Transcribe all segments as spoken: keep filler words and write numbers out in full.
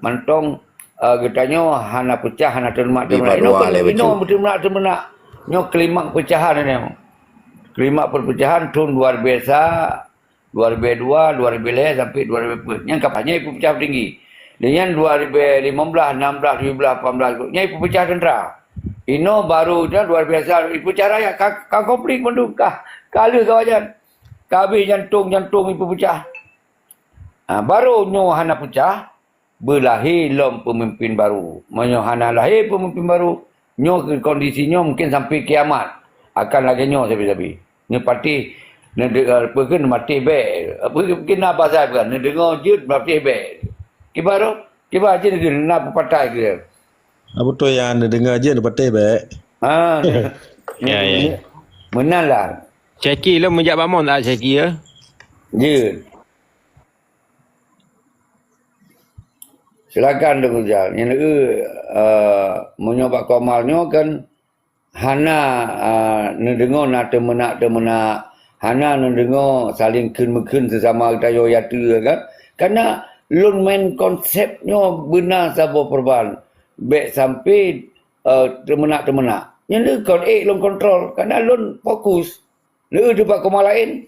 mantong, eh, geutanyoe hana peucah, hana teumenak-teumenak. Inoe, inoe beuteumenak-teumenak. Nyoe klimaks peucahan nyoe. Klimaks perpecahan thon luar biasa, dua ribu dua, dua ribu lhèe sampai dua ribu peuet. Nyan kapasitas nyan ipeucah tinggi. Di nyan dua ribu lima belas, enam belas, tujuh belas, lapan belas, nyan ipeucah teuntara. Inoe baru nyan luar biasa, ipeucah rakyat, ka, ka konflik mandum, ka, ka lheueh kawajan. Ka habéh jantong-jantong ipeucah. Ha, baru nyoe hana peucah, beulahé lom peumimpin baru. Meunyoe hana lahé peumimpin baru, nyoe keu kondisi nyoe mungken sampai kiamat akan lagèe nyoe sabe-sabe. Neupatéh, neude-, apa kheun, matéh bèk. Apa kheun, mungken na bahasa bukan, neudeungoe jeuet matéh bèk. Kiban roh, kiban jeuet keu na peupatai keu. Apa tu nyang neudeungoe jeuet neupatéh bèk? Ha. Ya, ya, ya. Meunan lah. Syeki lom meujak bamon tak Syeki ya? Jeuet. Silakan Teungku Jal. Nyan, eh, meunyoe bak Komal nyoe kan hana, eh, neudeungoe na teumeunak-teumeunak, hana neudeungoe saling kheun-meukheun sesama geutanyoe ya teu kan. Karena lôn main konsep nyoe beuna saboh perubahan. Bèk sampai, eh, teumeunak-teumeunak. Nyan lé kon ék lôn kontrol. Karena lôn fokus. Lé teuh bak Komal laén.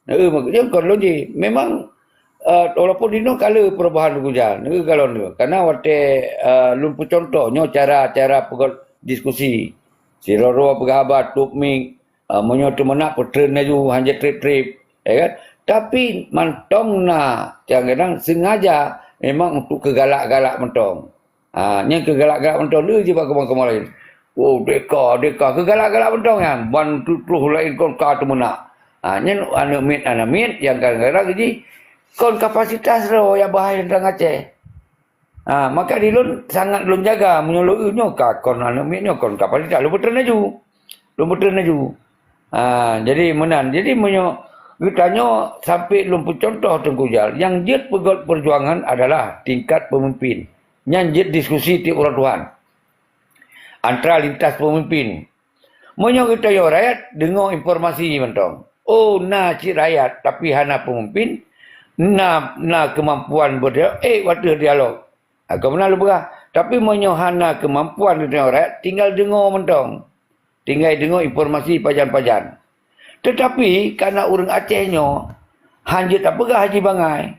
Neu meukeujeueng kon lôn jih. Memang, eh, walaupun inoe ka lheueh perubahan Teungku Jal, neu kalon tu. Karena watèe, eh, lôn peucuntoh nyoe cara-cara peugöt diskusi. Sidroe-droe peugah haba top mic, eh, meunyoe teumeunak peutreun laju, hanjeuet trép-trép, ya kan? Tapi mantong na, kadang-kadang sengaja memang untuk keugalak-galak mantong. Ha, nyan keugalak-galak mantong lé jibak keubang-keubang laén. Oh, deka, deka. Keugalak-galak mantong nyan. Ban tu troh laén kon ka teumeunak. Ha, nyan aneuk miet, aneuk miet nyang kadang-kadang jih kon kapasitas droe nyang bahai teuntang Aceh. Ha, maka di lôn sangat lôn jaga meunyoe lôn nyoe ka kon aneuk miet nyoe kon kapasitas lôn beutreun laju. Lôn beutreun laju. Ha, jadi meunan. Jadi meunyoe geutanyoe sampai lôn peucuntoh Teungku Jal, nyang jeuet peugöt peujuangan adalah tingkat peumimpin. Nyan jeuet diskusi tiep uroe Tuhan antara lintas peumimpin. Meunyoe geutanyoe rakyat deungoe informasi mantong, oh, na cit rakyat tapi hana peumimpin, na, na keumampuan berdialog, eh, watèe dialog. Ha, ka meunan lôn peugah. Tapi meunyoe hana keumampuan geutanyoe rakyat, tinggal deungoe mantong. Tinggai deungoe informasi pajan-pajan. Teutapi, karena ureueng Aceh nyoe hanjeuet tapeugah jih bangai,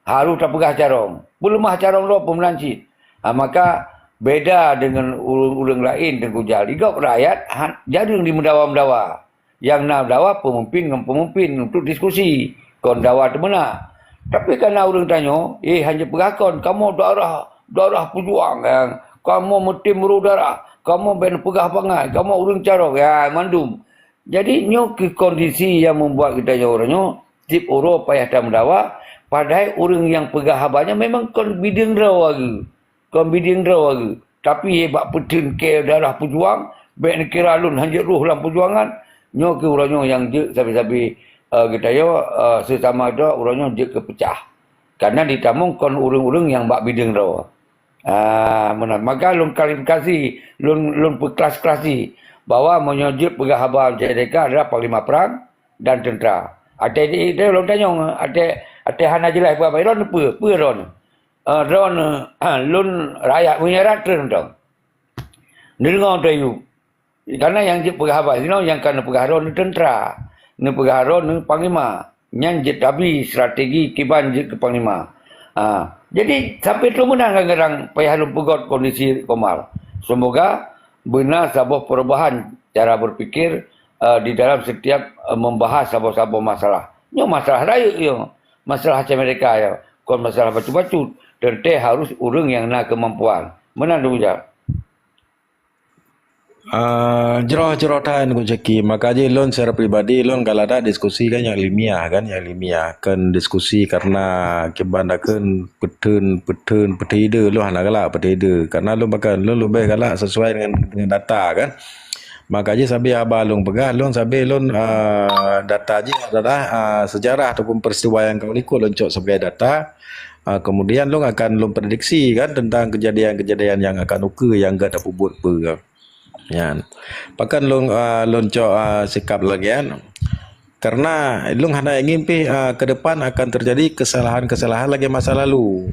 harôh tapeugah carông. Peuleumah carông droe peumeunan cit. Ha, maka beda deungon ureueng-ureueng laén Teungku Jal. Di gob rakyat han-, jareueng dimeudawa-meudawa. Nyang na dawa peumimpin ngon peumimpin untuk diskusi, kon dawa teumeunak. Tapi kana ureueng tanyoe, eh, hanjeuet peugah kon, kamoe darah, darah peujuang, eh, kamoe meutem meurô darah, kamoe bèk neupeugah bangai, kamoe ureueng carông, ya, mandum. Jadi, nyoe keuh kondisi nyang meubuat geutanyoe uroe nyoe, tiep uroe payah tameudawa, padahai ureueng nyang peugah haba nyan memang kon bideueng droe geuh. Kon bideueng droe geuh. Tapi bak peuteun keu darah peujuang, bèk neukira lôn hanjeuet rôh lam peujuangan, nyoe keuh uroe nyoe nyang jeuet sabe-sabe, eh, geutanyoe, eh, seusama droe uroe nyoe jeuet keu peucah. Karena di tamong kon ureueng-ureueng nyang bak bideueng droe. Ah, meunan. Maka lôn klarifikasi, lôn, lôn peukelas-kelasi bahwa meunyoe jeuet peugah haba merdeka adalah panglima perang dan tentera. Até di, di lôn tanyong, até, até hana jeulaih peue haba, droeneuh peue, peue droeneuh? Eh, droeneuh, lôn rakyat meunyoe rakyat treun mantong. Neudeungoe teuh Ayub. Karena nyang jeuet peugah haba sinoe nyang ka neupeugah droeneuh tentera, neupeugah droeneuh panglima. Nyan jeuet tabi strategi kiban jeuet keu panglima. Ha, jadi sampai troh meunan kadang-kadang payah lôn peugöt kondisi Komal. Semoga beuna saboh perubahan cara berpikir, eh, di dalam setiap, eh, membahas saboh-saboh masalah. Nyoe masalah rayeuk nyoe, masalah Aceh Merdeka nyoe, kon masalah bacut-bacut. Teuntèe harus ureueng nyang na keumampuan. Meunan Teungku Jal. Ah, jroh-jroh that Teungku Syaki. Maka jih lôn secara pribadi, lôn galak that diskusi kan nyang ilmiah, kan nyang ilmiah. Kon diskusi karena kiban takheun peuteun, peuteun, peuteun ide, lôn hana galak peuteun ide. Karena lôn pakon, lôn leubeh galak sesuai dengan, dengan data kan. Maka jih sabe haba lôn peugah, lôn sabe lôn, ah, data jih adalah, ah, sejarah ataupun peristiwa nyang ka likot lôn cok sebagai data. Ah, kemudian lôn akan lôn prediksi kan tentang kejadian-kejadian nyang akan occur nyang ka tapeubuet peue kan. Nyan. Pakon lôn, ah, lôn cok, ah, sikap lagèe nyan. Karena lôn hana ingin pih, ah, ke depan akan terjadi kesalahan-kesalahan lagèe masa lalu.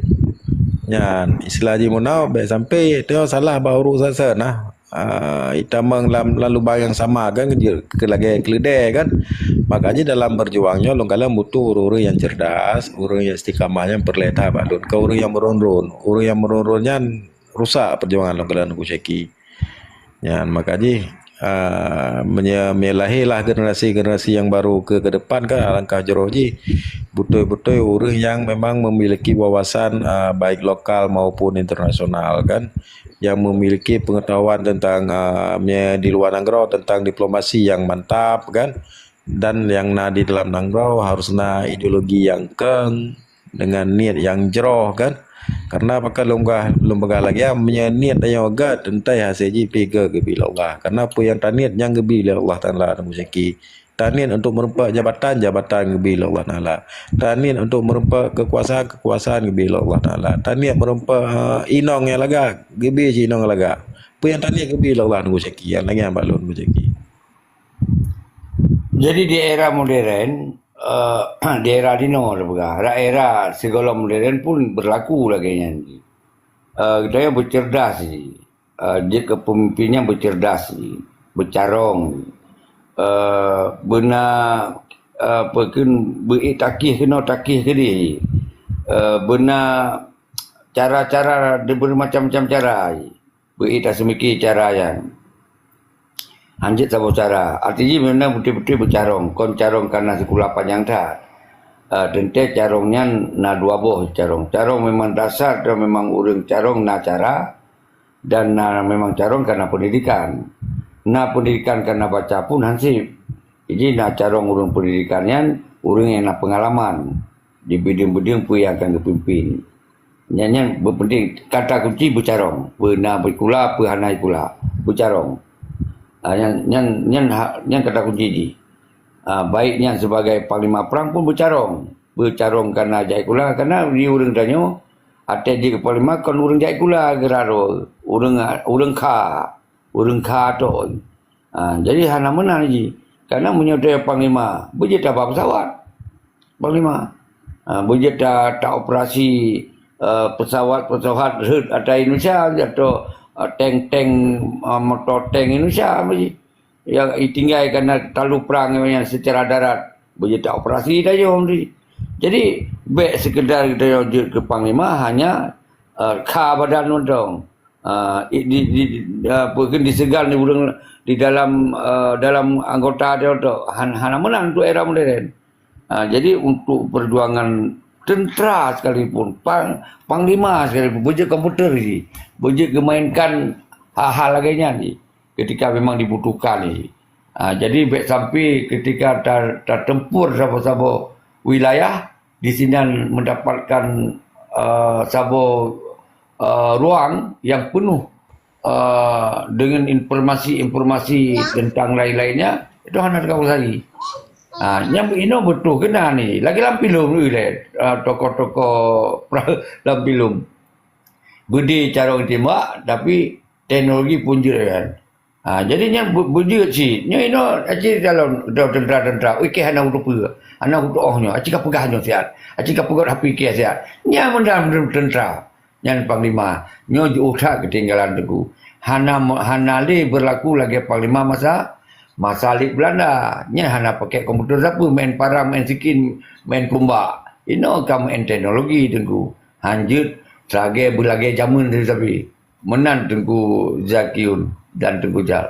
Nyan, istilah jih meunan, bèk sampai teuh salah bak ureueng sasan nah. Ah, itamong lam, lam lubang nyang sama kan, keu lagèe keuleudèe kan. Maka jih dalam peujuangan nyoe lôn kalon butuh ureueng-ureueng nyang cerdas, ureueng nyang istiqamah nyang peureulèe that bak lôn. Kon ureueng nyang meuron-ron. Ureueng nyang meuron-ron nyan rusak peujuangan lôn kalon Teungku Syeki. Nyan maka jih, ah, meunyoe, meunyoe lahé lah generasi-generasi nyang baru keu, keu depan kan alangkah jroh jih. Beutôi-beutôi ureueng nyang memang memiliki wawasan, ah, baik lokal maupun internasional kan. Yang memiliki pengetahuan tentang, ah, meunyoe di luar nanggroe tentang diplomasi yang mantap kan. Dan nyang na di dalam nanggroe harus na ideologi nyang keueng dengan niet nyang jroh kan. Karena pakon lôn peugah, lôn peugah lagèe nyan, meunyoe niet tanyoe gèt, teuntèe hasé jih pih gèt geubri lé Allah. Karena peue nyang taniet nyan geubri lé Allah Taala, Teungku Syeki. Taniet untuk meureumpok jabatan, jabatan geubri lé Allah Taala. Taniet untuk meureumpok keukuasaan, keukuasaan geubri lé Allah Taala. Taniet meureumpok, eh, inong nyang lagak, geubri cit inong nyang lagak. Peue nyang taniet geubri lé Allah, Teungku Syeki. Nyang lagèe nyan bak lôn, Teungku Syeki. Jadi di era modern, eh, di era jinoe teupeugah, era, era sigohlom modern pun berlaku lagèe nyan. Eh, geutanyoe beucerdas jih. Eh, jeuet keu peumimpin nyang beucerdas jih, beucarông. Eh, beuna, eh, peue kheun, beu-ék takéh keunoe, takéh keudéh. Eh, beuna cara-cara, dibri macam-macam cara jih. Beu-ék taseumiki cara nyan. Hanjeuet saboh cara. Arti jih meunan beutôi-beutôi beucarông. Kon carông kareuna sikula panyang that. Ah, teuntèe carông nyan na dua boh carông. Carông memang dasar dan memang ureueng carông na cara, dan na memang carông kareuna pendidikan. Na pendidikan kareuna baca pun hansip. Jadi na carông ureueng pendidikan nyan, ureueng nyang na peungalaman di bidang-bidang peue nyang akan geupimpin. Nyan, nyan beupeunténg, kata kunci beucarông. Peue na sikula, peue hana sikula. Beucarông. Ah, nyan, nyan, nyan ha-, nyan kata kunci jih. Ah, baik nyan sibagai panglima prang pun beucarông. Beucarông kareuna jak sikula, kareuna di ureueng tanyoe, até jeuet keu panglima kon ureueng jak sikula geuraro. Ureueng, ureueng kha. Ureueng kha tok. Ah, jadi hana meunan jih. Kareuna meunyoe teuh panglima, beujeuet tabak pesawat. Panglima. Ah, beujeuet ta, ta operasi, eh, pesawat-pesawat rhot ata Indonesia, atau, eh, tank-tank, eh, motor tank Indonesia, beujeuet. Nyang itinggai kareuna talu prang nyan secara darat, beujeuet ta operasi dah jom di. Jadi, bèk sekedar geutanyoe jeuet keu panglima hanya, eh, kha badan mantong. Ah, i-, di, di, di, apa ke, diseugan di ureueng di dalam, eh, dalam anggota dia tu. Han-, hana meunan untuk era modern. Ah, jadi untuk perjuangan tentera sekalipun, pang-, panglima sekalipun, beujeuet komputer jih, beujeuet geumainkan hal-hal lagèe nyan jih ketika memang dibutuhkan jih. Ah, jadi bèk sampai ketika ta-, tateumpur saboh-saboh wilayah, di sinan mendapatkan, eh, saboh, eh, ruang yang penuh, eh, dengan informasi-informasi tentang lain-lainnya, itu hana teuka usai. Ha, nyang inoe beutôi keunan ni. Lagèe lam filem tu lé, eh, tokoh-tokoh lam filem. Beudé carông tembak, tapi teknologi pun jeuet kan. Ha, jadi nyan beu-, beujeuet cit. Nyoe inoe aci calon teuntera-teuntera. Ui, kèe hana kuteupeu. Hana kutuoh nyoe. Aci ka peugah nyoe siat. Aci ka peugah api kèe siat. Nyan meunan teuntera. Nyan panglima. Nyoe jiôh that keutinggalan Teungku. Hana, hana lé beurlaku lagèe panglima masa, masa lé Belanda. Nyan hana pakèk komputer sapeue, main parang, main sikin, main kumbak. Inoe ka main teknologi Teungku. Hanjeuet lagèe beulagèe jameun sabe. Meunan Teungku Zakiun dan Teungku Jal.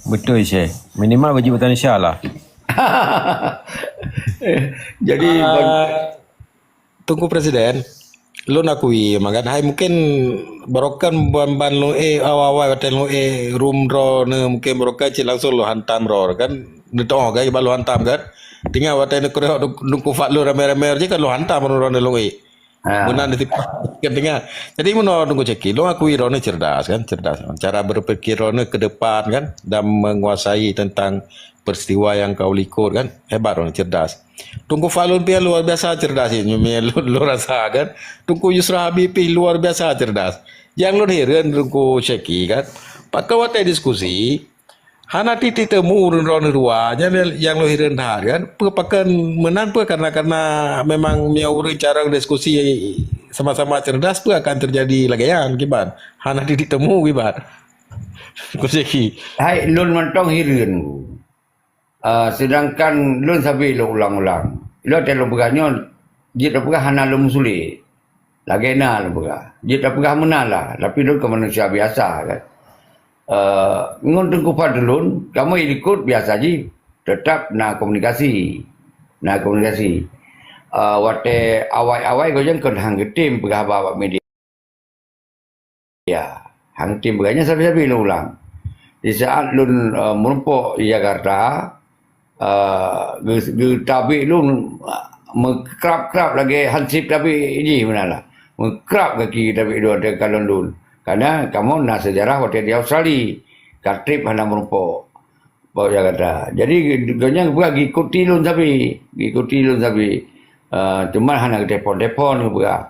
Beutôi, Syekh. Minimal baju Indonesia lah. Jadi, ah, Teungku Presiden, lôn akui, makan hai mungkin barokan ban-ban lôn, eh, awai-awai watèe lôn, eh, rum droeneuh mungkin barokan cit langsung lôn hantam droe kan. Neutoh kan, iban lôn hantam kan. Tinggai watèe neukeureuh Teungku Fadlun ramè-ramè jih kan lôn hantam droeneuh lôn, eh. Ha. Meunan di sipa-, kan dengar. Jadi, meunoe Teungku Zaki, lôn akui droeneuh cerdas, kan, cerdas. Cara berpikir droeneuh ke depan, kan, dan menguasai tentang peristiwa yang ka likot, kan, hebat droeneuh cerdas. Teungku Fadlun pih luar biasa cerdas, nyoe lôn, lôn rasa, kan. Teungku Yusra Habib pih luar biasa cerdas. Nyang lôn hireuen Teungku Zaki, kan. Pakon watèe diskusi, hana titik temu ureueng droeneuh dua, nyan nyang lôn hireuen that kan. Peue pakon meunan peue karena, karena memang meunyoe ureueng carông diskusi sama-sama cerdas pun akan terjadi lagèe nyan kiban. Hana titik temu kiban. Ku Syekhi. Hai, lôn mantong hireuen. Ah, sedangkan lôn sabe lôn ulang-ulang. Lôn teuh lôn peugah nyoe, jeuet tapeugah hana lôn meusulet. Lagèe na lôn peugah. Jeuet tapeugah meunan lah, tapi lôn keu manusia biasa kan. Eh, ngon Teungku Fadlun, kamoe i likot biasa jih. Tetap na komunikasi. Na komunikasi. Eh, watèe awai-awai gobnyan kon han geutem peugah haba bak media. Ya, han geutem peugah nyan sabe-sabe lôn ulang. Di saat lôn, eh, meurumpok di Jakarta, eh, geu-, geutabek lôn, eh, meukrab-krab lagèe hansip tabek jih meunan lah. Meukrab gaki tabek lôn watèe kalon lôn. Karena kamoe na seujarah watèe di Australia. Ka trép hana meurumpok. Bak Jakarta. Jadi, gobnyan geupeugah geuikuti lôn sabe. Geuikuti lôn sabe. Eh, cuma hana geutelepon-telepon geupeugah.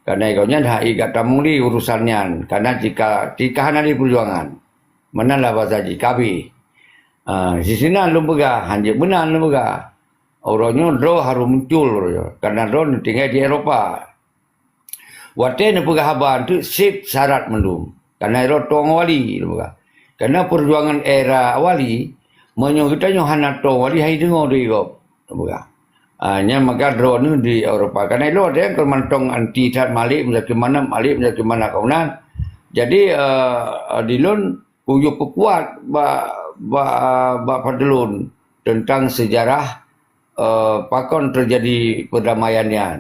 Karena gobnyan hana geutamong lé urusan nyan. Karena jika, jika hana lé peujuangan. Meunan lah bahasa jih, ka abéh. Ah, sisinan lôn peugah, hanjeuet meunan lôn peugah. Uroe nyoe droe harôh muncul uroe nyoe, karena droe neutinggai di Eropa. Watèe neupeugah haba eunteuk sép syarat mandum. Karena droe tuan wali lôn peugah. Karena peujuangan era wali, meunyoe geutanyoe hana tuan wali, han jideungoe di gob lôn peugah. Ah, nyan maka droeneuh di Eropa. Karena ilôn watèe nyan kon mantong anti that Malik, meusakeumana Malik, meusakeumana kawan. Jadi, eh, di lôn kuyue peukuat bak, bak, bak Fadlun teuntang seujarah, eh, pakon teujadi peudamaian nyan.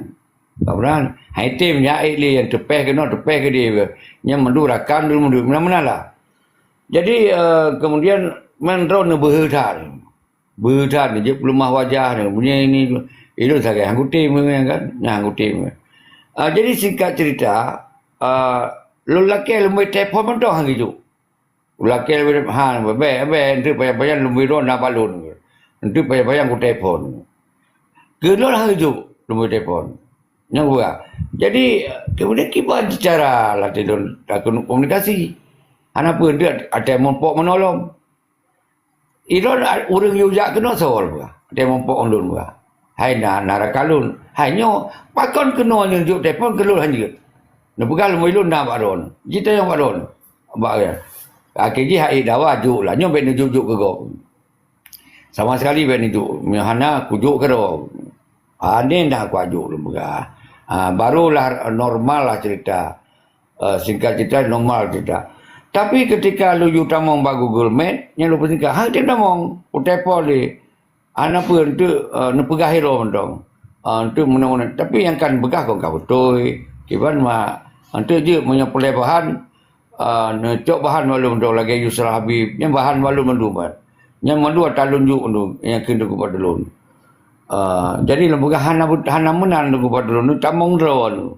Kawan, hai tem nyan ék lé nyang teupèh keunoe, teupèh keudéh. Nyan mandum rakan dulu mandum meunan-meunan lah. Jadi, eh, kemudian mandum neubeuhe that. Beutan jeuet peuleumah wajah ni, punya ini tu. Ilôn sagai anggota memang kan, nah anggota memang. Ah, jadi singkat cerita, ah, lôn lakèe lôn beutelepon mantong han geujok. Lôn lakèe lôn beutelepon, ha, bèk, bèk, enteuk payah-payah lôn beudoa na balon. Enteuk payah-payah ku telepon. Keu lôn han geujok lôn beutelepon. Nyang dua. Jadi, kemudian kiban cara latih lôn takun komunikasi. Hana peue enteuk até mumpok menolong. Ilôn ureueng yue jak keunoe soe lôn peugah. Watèe mumpok ulôn peugah. Hai na, na rakan lôn. Hai nyoe, pakon keunoe neujok telepon keu lôn han jeuet. Neupeugah lôn, lôn na bak droeneuh. Jitanyong bak droeneuh. Bak nyan. Akhé jih hai dawa jok lah. Nyoe bèk neujok-jok keu gob. Sama sekali bèk neujok. Meunyoe hana, kujok keudroe. Aneh dah kuajok lôn peugah. Ah, barulah normal lah cerita. Eh, singkat cerita, normal cerita. Tapi ketika lôn yue tamong bak Google Meet, nyan lôn peusingkat, han tem tamong, kutelepon lé. Hana peue, enteuk, eh, neupeugah hiroe mantong. Eh, enteuk meunan-meunan. Tapi nyang kan peugah kon ka beutôi. Kiban ma, enteuk jeuet meunyoe peureulèe bahan, eh, neucok bahan bak lôn mantong lagèe Yusra Habib. Nyan bahan bak lôn mandum ban. Nyan mandum ata lôn jok mandum, nyang kheun Teungku Fadlun. Eh, jadi lôn peugah hana, hana meunan Teungku Fadlun, neutamong droeneuh.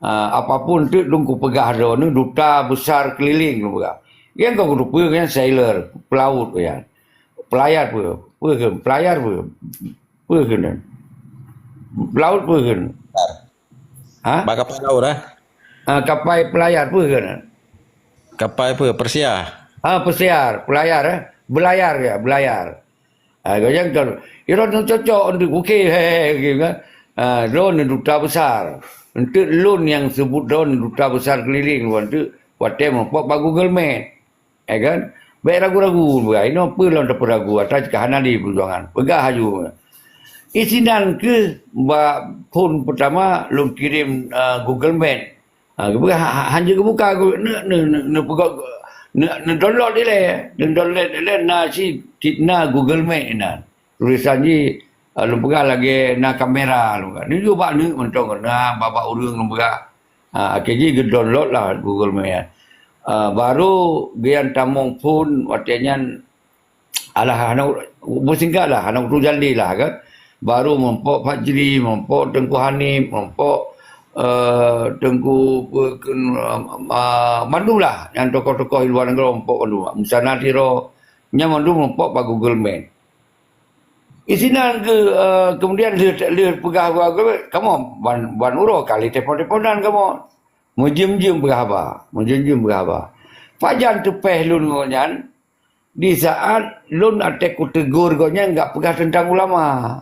Ah, apapun teuk lôn kupeugah droeneuh duta besar keliling lôn peugah. Nyang ka kuteupeu nyan sailor, pelaut nyan. Pelayar peue? Peue kheun? Pelayar peue? Peue kheun nyan? Pelaut peue kheun? Ha? Bak kapai laut, eh? Ah, kapai pelayar peue kheun nyan? Kapai peue? Persia. Ah, pesiar, pelayar, eh. Belayar ya, belayar. Ah, gobnyan kan, droeneuh cocok untuk, okey, he, he, he, gitu kan. Ah, droeneuh duta besar. Untuk lôn nyang sebut droeneuh duta besar keliling, lôn tu, watèe meurumpok bak Google Meet. Ya kan? Bèk ragu-ragu, bukan. Inoe peue lôn tapeuragu, ata cit ka hana di peujuangan. Peugah aju. Isinan keuh bak phon peutama lôn kirém, ah, Google Meet. Ha, geupeugah, ha, ha, hanjeuet geubuka, geu-, ne, ne, ne, neupeugot, ne, neudownload ilèe. Neudownload ilèe na cit, cit na Google Meet inan. Tulisan jih, ah, lôn peugah lagèe na kamera lôn peugah. Neujok bak neuk mantong na bak-bak ureueng lôn peugah. Ha, akhé jih geudownload lah Google Meet nyan. Ah, baru geuyan tamong phon watèe nyan Alah, hana u-, beusingkat lah, hana uroe jali lah kan. Baru meurumpok Fajri, meurumpok Teungku Hanif, meurumpok, eh, Teungku pe-, ke-, eh, ah, mandum lah, nyang tokoh-tokoh di luwa nanggroe meurumpok mandum. Musana Tiro, nyan mandum meurumpok bak Google Meet. Isinan ke, eh, kemudian lheueh, lheueh peugah bak Google Meet, kamoe ban, ban uroe kali telepon-teleponan kamoe. Meujeuem-jeuem peugah haba, meujeuem-jeuem peugah haba. Pajan teupèh lôn ngon nyan, di saat lôn até kutegur gobnyan gak peugah teuntang ulama.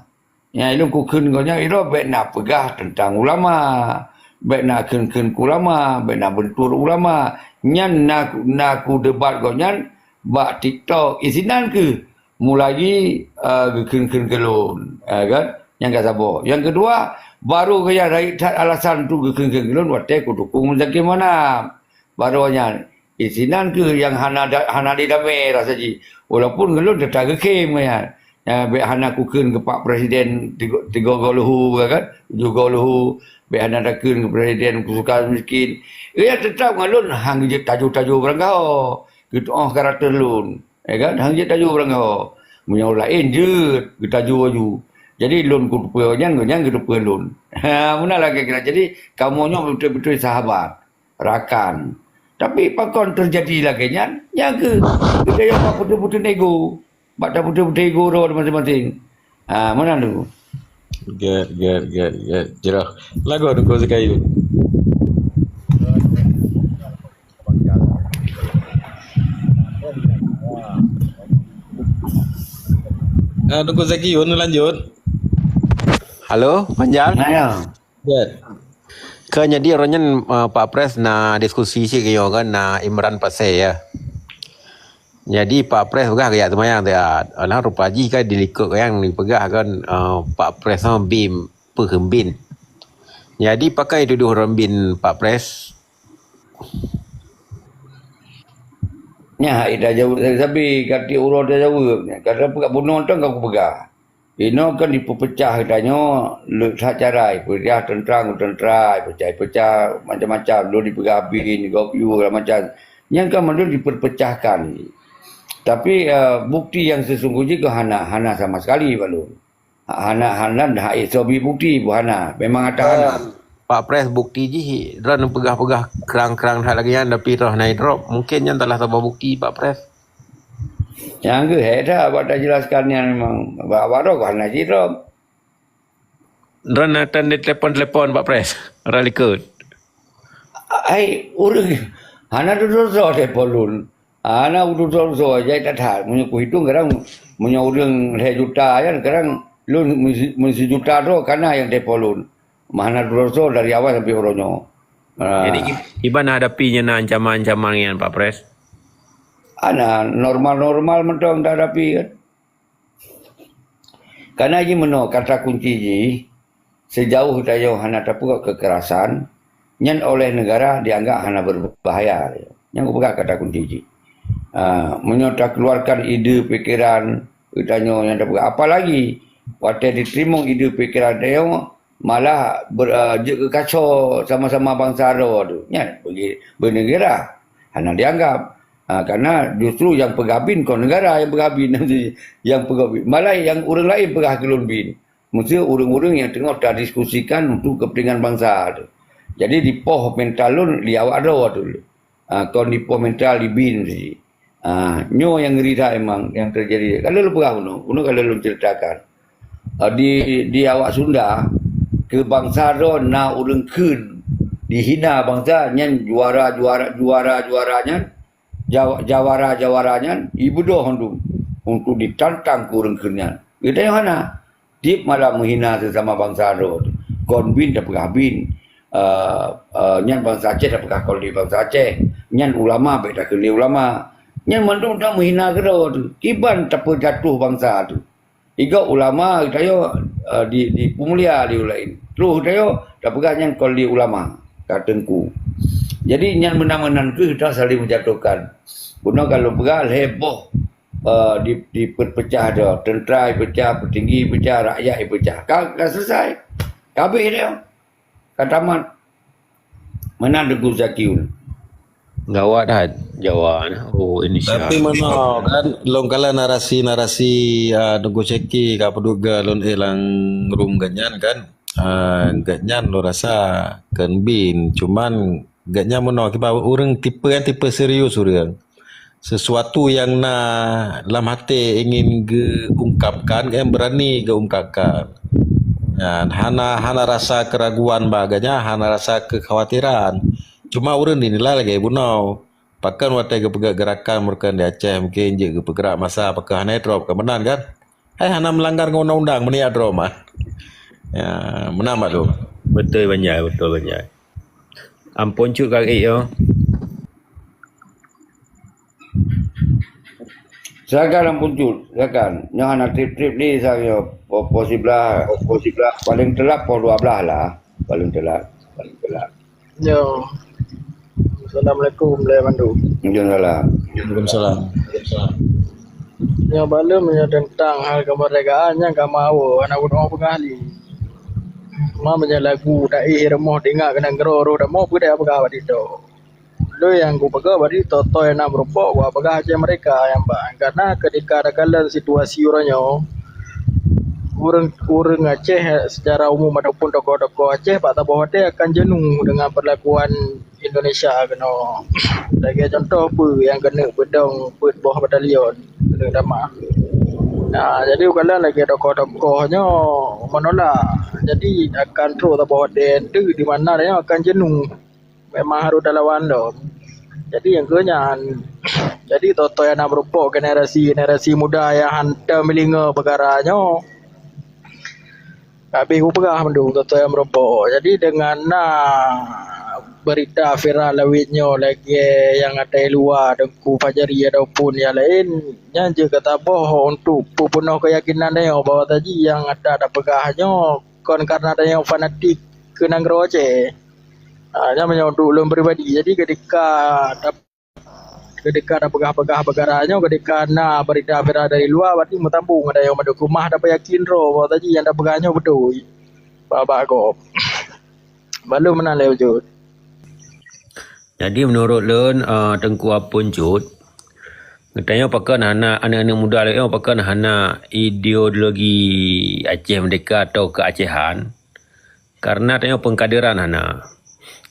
Nyang lôn kukheun gobnyan, "Droe bèk na peugah teuntang ulama. Bék na kheun-kheun keu ulama, bék na beuntur ulama. Nyan na, na kudebat gobnyan bak TikTok. Isinan keuh mulai, eh, geukheun-kheun keu lôn, eh, kan? Nyang ka saboh. Nyang keudua, baru gobnyan rayeuk that alasan tu geukheun-kheun keu lôn watée kudukung Muzakir Manaf. Baru nyan, isinan keuh nyang hana da-, hana jidamé rasa jih. Walaupun ulôn teutap geukhém nyan. Ya, bék hana kukheun keu Pak Presiden tigo, tigo goe leuhu, kan? Tujoh goe leuhu, bék hana takheun keu Presiden keu suka miskin. Ya, teutap ngon lôn han geujeuet tajô-tajô barangkaho. Geutu'oh karakter lôn. Ya kan? Han jeuet tajô barangkaho. Meunyoe ureueng laén jeuet geutajô aju. Jadi lôn kuteupeu nyan, ngon nyan geuteupeue lôn. Ha, meunan lagée kira. Jadi kamoe nyoe beutôi-beutôi sahabat, rakan. Tapi pakon teujadi lagée nyan? Nyan keuh geutanyoe bak putôh-putôh ego. Bak taputôh-putôh ego droe maséng-maséng. Ha, meunan tu. Gét, gét, gét, gét. Jroh. Lagoe Teungku Zakayun. Ah, Teungku Zakayun, lanjut. Halo, Manjal. Ya. Gét. Ka jadi uroe nyan, uh, Pak Pres na diskusi cit keu nyoe kan, na Imran Pasé ya. Jadi Pak Pres peugah geujak seumayang siat. Alah rupa jih kan dilikot nyang dipeugah kan, uh, Pak Pres nyoe bim, peue kheun bin. Jadi pakon tudoh ureueng bin Pak Pres? Nyan hak ita jaweueb sabe-sabe, ka tiep uroe tajaweueb. Ka tapeugah bunoe tong ka kupeugah. Inoe kan dipeupeucah geutanyoe leuet that cara, ipeupeucah teuntra ngon teuntra, ipeupeucah-peucah macam-macam, lôn dipeugah bin, gob yue, segala macam. Nyan kan mandum dipeupeucahkan. Tapi, eh, bukti nyang seusunggoh jih keu hana, hana sama sekali bak lôn. Hana, hana, hana ék soe bi bukti, bu hana. Memang ata hana. Pak Pres, bukti jih droeneuh peugah-peugah krang-krang that lagée nyan, tapi droeneuh hana drop. Mungkin nyan salah saboh bukti, Pak Pres. Nyang geuhé that bak tajelaskan nyan memang. Bak, bak droe hana jidrop. Droeneuh tan ditelepon-telepon Pak Pres, rot likot. Ai, ureueng hana tutoe soe telepon lôn. Hana tutoe soe, jai that-that. Meunyoe kuhitong kadang, meunyoe ureueng lhée juta nyan, kadang lôn meusi-, meusijuta droe kana nyang telepon lôn. Hana tutoe soe dari awai sampai uroe nyoe. Ah. Jadi, ki-, kiban hadapi nyan ancaman-ancaman nyan, Pak Pres? Hana, normal-normal mantong tahadapi kan. Karena jih meunoe kata kunci jih, sejauh tanyoe hana tapeugot kekerasan, nyan oleh negara dianggap hana berbahaya. Nyan kupeugah kata kunci jih. Ah, meunyoe takeuluarkan ide pikiran geutanyoe nyang tapeugah, apalagi watée diteurimong ide pikiran tanyoe, malah ber-, ah, jeuet keukasoe sama-sama bansa droe tu. Nyan bagi beuneugara hana dianggap. Ah, karena justru nyang peugah bin kon negara nyang peugah bin, nyang peugah bin. Malah nyang ureueng laén peugah keu lôn bin. Mesti ureueng-ureueng nyang teungoh tadiskusikan untuk kepentingan bansa tu. Jadi dipoh mental lôn di awak droe tu. Ah, kon dipoh mental di bin tu. Ah, nyoe nyang ngeri that memang nyang teujadi. Ka lôn peugah bunoe, bunoe ka lôn ceritakan. Ah, di, di awak Sunda, keu bansa droe na ureueng kheun dihina bansa nyan juara-juara, juara-juara nyan, jaw-, jawara-jawara nyan ibeudôh mandum untuk ditantang keu ureueng kheun nyan. Geutanyoe hana. Tiep malam meuhina sesama bansa droe. Kon bin tapeugah bin. Eh, eh, nyan bansa Aceh tapeugah kon lé bansa Aceh. Nyan ulama bék takheun lé ulama. Nyan mandum ta meuhina keudroe tu. Kiban tapeujatoh bansa tu. Igob ulama geutanyoe, eh, di, dipeumulia lé ureueng laén. Troh geutanyoe tapeugah nyan kon lé ulama, ka teungku. Jadi nyan meunan-meunan kheueh ta saling meujatohkan. Bunoe ka lôn peugah lhée boh, eh, di, dipeucah droe, teuntra peucah, peutinggi peucah, rakyat peucah. Ka, ka selesai. Ka habéh dia. Ka tamat. Meunan Teungku Zakiun. Gawat that Jawa ni. Oh, Indonesia. Tapi meunoe kan, lôn kalon narasi-narasi, ah, Teungku Syeki ka peuduek lôn éh lam room geuhnyan kan. Ah, geuhnyan lôn rasa kon bin, cuman geuhnyan meunoe kiban ureueng tipe, tipe serius ureueng. Sesuatu nyang na lam até ingin geuungkapkan, nyang beurani geuungkapkan. Nyan, hana, hana rasa keuraguan bak geuhnyan, hana rasa kekhawatiran. Cuma ureueng dinilai lagée bunoe. Pakon watée geupeugét geurakan meureuka di Aceh, mungkin jeuet geupeugrak masa, pakon hana drop, ka meunan kan? Hai hana meulanggar ngon undang-undang, meunyo drop mah. Ya, meunan bak lôn. Beutôi, Banjai, beutôi, Banjai. Ampon Cut ka geujak, yo. Silakan Ampon Cut, silakan. Nyoe hana treb-treb lé, sa nyoe po-, po siblah, po siblah. Paling telat po dua belas lah. Paling telat, paling telat. Yo. Assalamualaikum, lé mandum. Waalaikumsalam. Waalaikumsalam. Nyoe balum nyoe teuntang hal kemerdekaan nyang ka meuawo, hana bunoe peugah lé. Ma meunyoe lagu taéh rumoh teuingat keunan keudroe roh damoe peue daya peugah bak TikTok. Lôn nyang kupeugah bak TikTok, toh nyang na meurumpok, kupeugah Aceh merdeka nyang ban. Karena ketika takalon situasi uroe nyoe, ureuëng, ureuëng Aceh secara umum ataupun tokoh-tokoh Aceh bak saboh watée akan jenuh dengan perlakuan Indonesia keunoe. Lagée contoh peue nyang keuneuk beudong peuet boh batalion keuneuk damah. Nah, jadi ukalon lagée tokoh-tokoh nyoe menolak. Jadi akan trok saboh watée teuh di mana nyoe akan jenuh. Memang harôh talawan lom. Jadi nyang keu nyan, jadi toh-toh nyang na meurumpok generasi-generasi muda nyang hantom meulingoe peukara nyoe, ka abéh kupeugah mandum toh-toh nyang meurumpok. Jadi deungon na beurita viral lawét nyoe lagée nyang ata luwa Teungku Fajri ataupun nyang laén, nyan jeuet gata boh untuk peupeunoh keuyakinan tanyoe bahwa taji nyang ata tapeugah nyoe kon karena tanyoe fanatik keu nanggroe Aceh. Ah, nyan meunyoe untuk ulôn pribadi. Jadi ketika ta-, ketika tapeugah-peugah peukara nyoe, ketika na beurita viral dari luwa, berarti meusambông ngon tanyoe mandum keumah tapeuyakin droe bahwa taji nyang tapeugah nyoe beutôi. Bak-bak gob. Balum meunan lé Cut. Jadi meunurot lôn, eh, Teungku Ampon Cut, geutanyoe pakon hana, aneuk-aneuk muda lagée nyoe pakon hana ideologi Aceh Merdeka atau keuacehan? Karena tanyoe peungkaderan hana.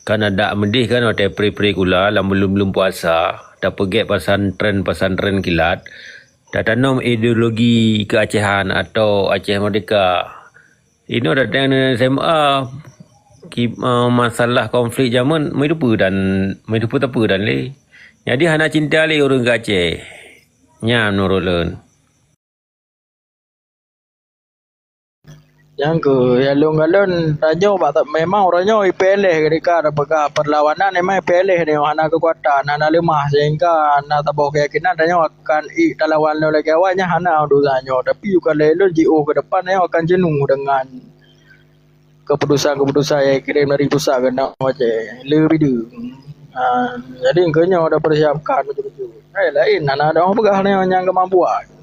Kan adak meudeh kan watée pri-pri kula lam buleuen-buleuen puasa, tapeugét pesantren-pesantren kilat, tatanom ideologi keuacehan atau Aceh Merdeka. Inoe datang dari S M A, ki-, eh, masalah konflik jameun, meuteupeue dan, meuteupeue-teupeue dan lé. Jadi hana cinta lé ureuëng keu Aceh. Nyan meunurot lôn. Nyang keu, ya lôn galon, tanyoe bak ta-, memang uroe nyoe ipiléh keudika tapeugah perlawanan, memang ipiléh nyoe hana keukuatan, hana leumah, sehingga na saboh keuyakinan tanyoe akan ék talawan lom lagée awai nyan hana dosa nyoe. Tapi ukalon lôn jiôh keu depan nyoe akan jenuh deungon keputusan-keputusan nyang ikirém dari pusat keunoe Aceh. Leubeh deuh. Ha, jadi keu nyoe tapersiapkan beutôi-beutôi. Hai laén, hana dong peugah nyoe nyang keumampuan.